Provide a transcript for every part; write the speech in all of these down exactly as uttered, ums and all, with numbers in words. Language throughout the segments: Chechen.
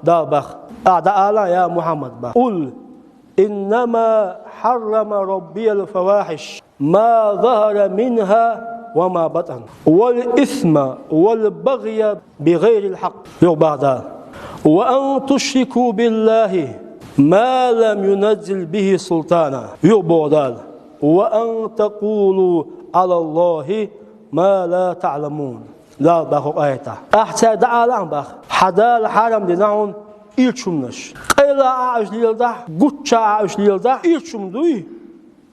Дала бах. Ахьа дӀаала, я Мухьаммад, бах. قل إنما حرم ربي الفواحش ما ظهر منها وما بطن والإثم والبغي بغير الحق. Юха бах Дала. وأن تشركوا بالله ما لم ينزل به سلطانا. Юха бох Дала. وأن تقولوا على الله ما لا تعلمون. Дала бах хӀокху аятехь. Ахьа цаьрга дӀаала бах. Хьан Дала хьарам дина хьуна ирча хӀуманаш. Къайлаха Ӏа уьш леладахь, гуччаха Ӏа уьш леладахь, ирча хӀума дуй.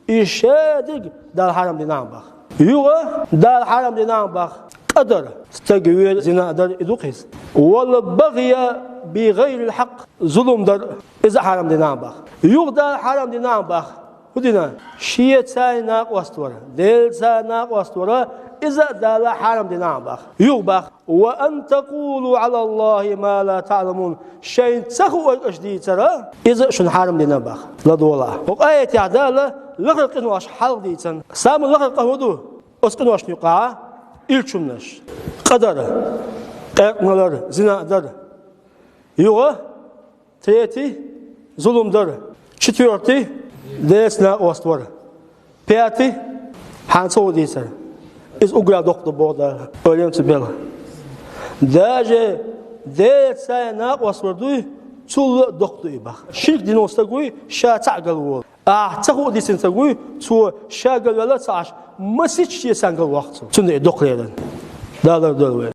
И шадерг Дала хьарам дина бах. Юха Дала хьарам дина бах. Къа дар, стаг вер, зина дар, и ду-кх иза. والبغي بغير الحق, зулам дар, иза а хьарам дина бах. Юха Дала хьарам дина бах. ХӀун дина? Шеца накъост вар, Делаца накъост вар, иза а Дала хьарам дина бах. Юха бах. وأن تقولوا على الله ما لا تعلمون. Шайна ца хуург аша дийцар, иза а шуна хьарам дина бах. ЛадогӀалахь. ХӀокху аятехь Дала лахара къинош хьалха дийцина. Самукъа лахара къа хӀун ду? Оцу къиношна юкъахь ирча хӀуманаш. Къа дар, къаьркъа малар, зина дар. Юха, третий, зулам дар. Четвертый, Делаца накъост вар. Пятый, хьан ца хуу дийцар. Иза уггар доккха ду боху Дала, ойла ца белахь. Даже Делаца накъост вар дуй, цул а доккха ду и бах. Ширк дина стаг вуй, ша цхьаъ галволу. Ахьа ца хуу дийцина стаг вуй, цо ша галвелла ца Ӏаш, масийтта шен санна галвоккху цо. Цундела и доккха лерина. Дала лардойла вай.